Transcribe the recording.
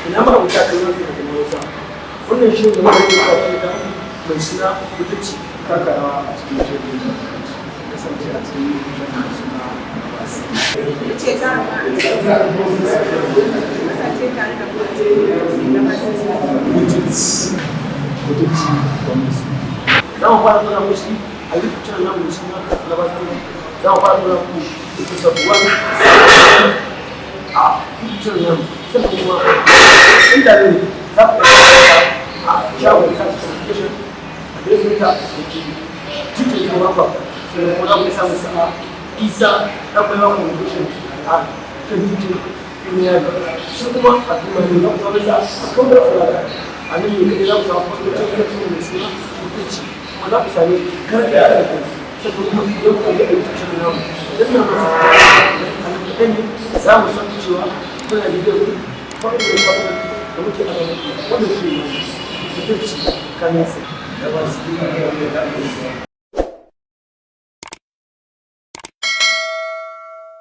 Ina ma abuta kallon fina-finan Hausa. Wannan shi ne muka yi da mai suna Mutunci Taka rawa a cikin shirin, kasance a cikin shirin suna Abbas. Ce jaruma kasance tare da ku na masu. Mutunci, mutunci gwamnati. Za mu fara nuna mushi a YouTube channel namu mai suna Labas TV. Za mu fara nuna muku episode 1 a YouTube channel namu. Sannan kuma inda ne za ku iya a shagon Isa Communication, adireshin ta da ke titin Tsoron. Sannan kuma za ku iya samun sa Isa Ɗanɓaiwa Communication a kan titin Finiyari. Shi kuma a Tumani za ku samu sa a kan da Fulaka. A nan ne kaɗai za ku samu fastocin sarki mai suna Mutunci, kuma za ku sami kar da ya da kai. Sannan kuma idan kuka ga YouTube channel namu, idan na masu a nan kaɗai ne za mu san cewa kuna bibiyar ku faɗin da faɗin da muke a nan. Wannan shi ne Mutunci kayan sa. Abbas.